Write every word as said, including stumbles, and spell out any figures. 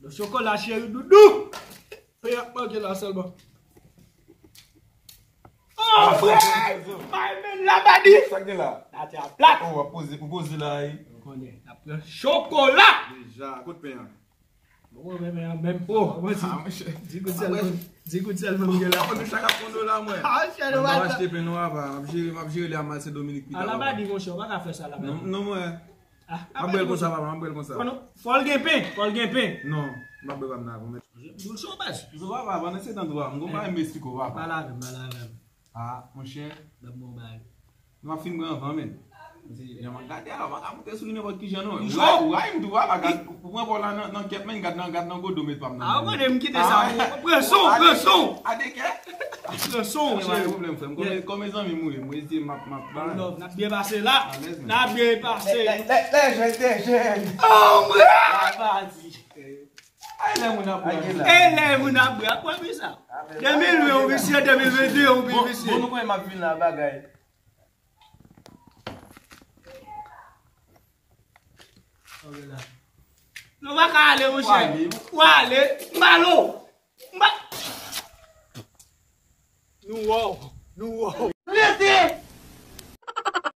Lo chokola cheri doudou. Fè y ap manke la sèlman. Oh, frè! May men labadi! Sa k gen la? Atè a plat! Oh, w ap poze, ou poze la, wi. Ou konnen, n ap pran chokola! Deja, kot pen an? Bon, men, men, men, oh, mwen di, di gout sèlman, di gout sèlman m gen la. Mwen chak ap pran dola, mwen. Ah, chè, nou va achte pen, non, papa. M ap jere, m ap jere li a Malse Dominik pita, papa. Labadi, monchè, ou pa ka fè sa, labadi. Non, non, mwen. M ap bwè l konsa, papa, m ap bwè l konsa. Fò l gen pen, fò l gen pen. Non, m ap bwè pa m nan avan, men. Boul cho, baz. Papa, pandan se tan tou a, m gon bagay m esplike w, papa. Pale avè m, pale avè m. Ah, monchè. Ban m yon bagay. M ap fin pran van, men. Yon gade a, ou pa ka moute sou li nenpòt ki jan, non. Ou ray, ou ray m tou, papa, gad, ou pran pò la nan, nan kèt, men, gad nan, gad nan godo, met pa m nan. Ah, ou konnen m kite sa pou ou. Pran son, pran son. Adekè. Pran son, cheri. Pa gen pwoblèm, frè m. Kòm, kòm zanmi m ou ye, m rete, m ap, m ap ba. Love, n ap byen pase la. Alèz, men. N ap byen pase. Lè, lè, lè jèn, lè jèn. Oh, mwen. Labadi. Ay, lè moun ap bwè. E lè moun ap bwè, ap bwè pi sa. De mil ven ou visye, de mil venn de ou pi visye. Bon, bon, nou konnen m ap vin la bagay. Ok la. Nou pa ka ale, monchè. Ou ale, ou ale. M ba lo. M ba. Nou wè w, nou wè w.